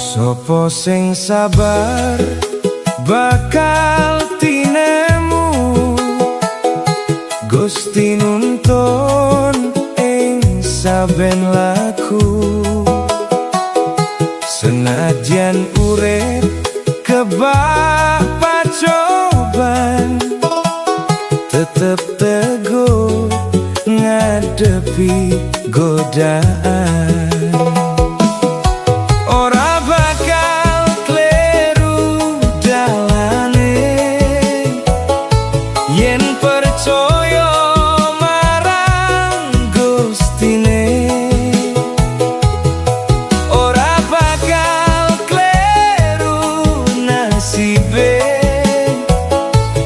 Sopo sing sabar bakal tinemu. Gusti nuntun ing saben laku. Senajan urip kebak pacoban, tetep teguh ngadepi godaan. Ora bakal kleru dalane yen percaya marang Gustine. Ora bakal kleru nasibe,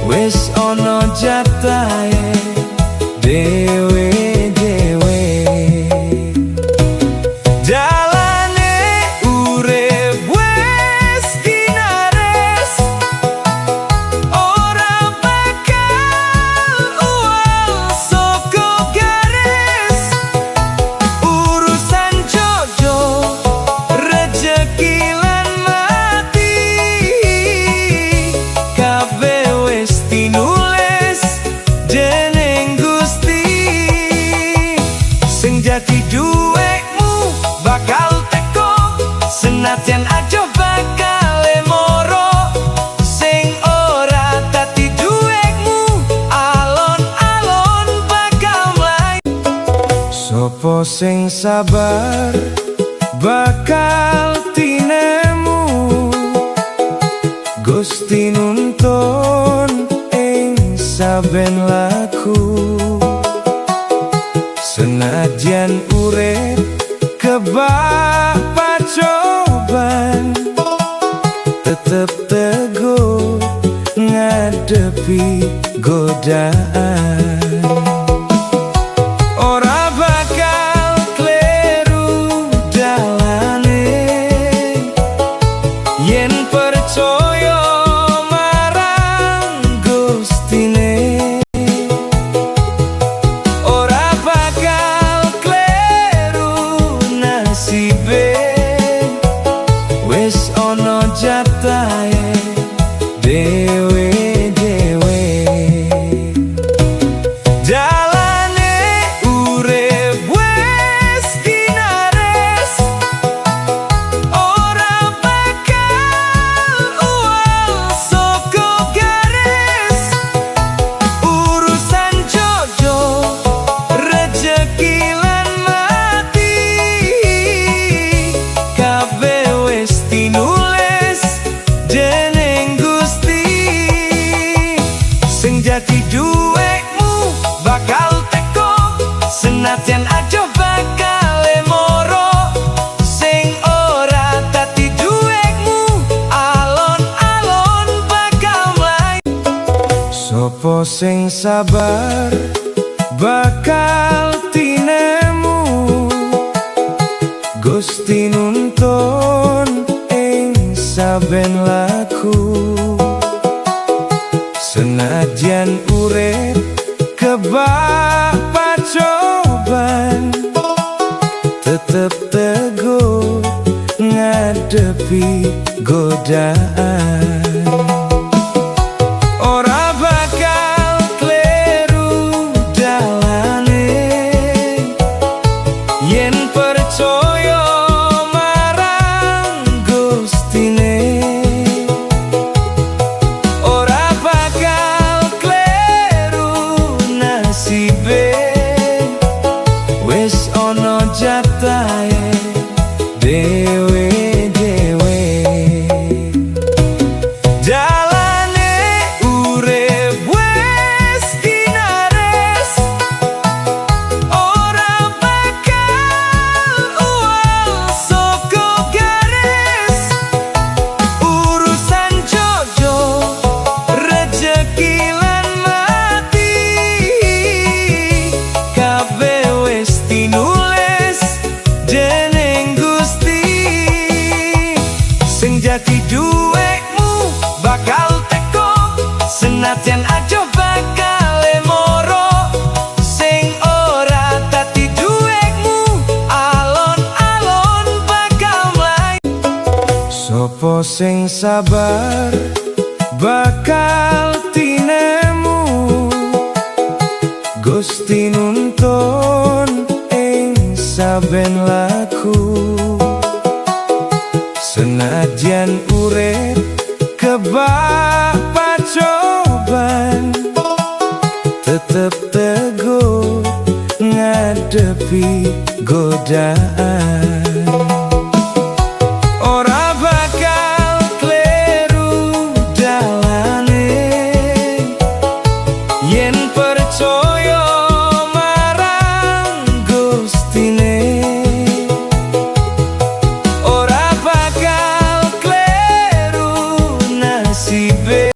wis ana jatahe dewe-dewe. Dalane urip wis kinares, ora bakal uwal saka garis. Urusan jodoh, rejeki lan mati, kabeh wis tinulis dening Gusti. Sing dadi duwekmu bakal teko, senajan adoh bakal moro. Sing ora dadi duwekmu, alon-alon bakal mlayu. Sopo sing sabar bakal tinemu. Gusti nuntun ing saben laku. Senajan urip kebak pacoban, tetep teguh ngadepi godaan. Ora bakal kleru dalane yen percaya marang Gustine. Ora bakal kleru nasibe, wis ana jatahe dewe-dewe. Dalane urip wis kinares, ora bakal uwal saka garis. Urusan jodoh, rejeki lan mati, kabeh wis tinulis dening Gusti. Sing dadi duwekmu bakal teko, senajan adoh bakal moro. Sing ora dadi duwekmu, alon-alon bakal mlayu. Sopo sing sabar bakal tinemu. Gusti nuntun ing saben laku. Senajan urip kebak pacoban, tetep teguh ngadepi godaan. Ora bakal kleru dalane yen percaya marang Gustine. Ora bakal kleru nasibe, wis ana jatahe dewe-dewe. Dalane urip wis kinares, ora bakal uwal saka garis. Urusan jodoh, rejeki lan mati, kabeh wis tinulis dening Gusti. Sopo sing sabar bakal tinemu, Gusti nuntun ing saben laku. Senajan urip kebak pacoban, tetep teguh ngadepi godaan. Ora bakal kleru dalane yen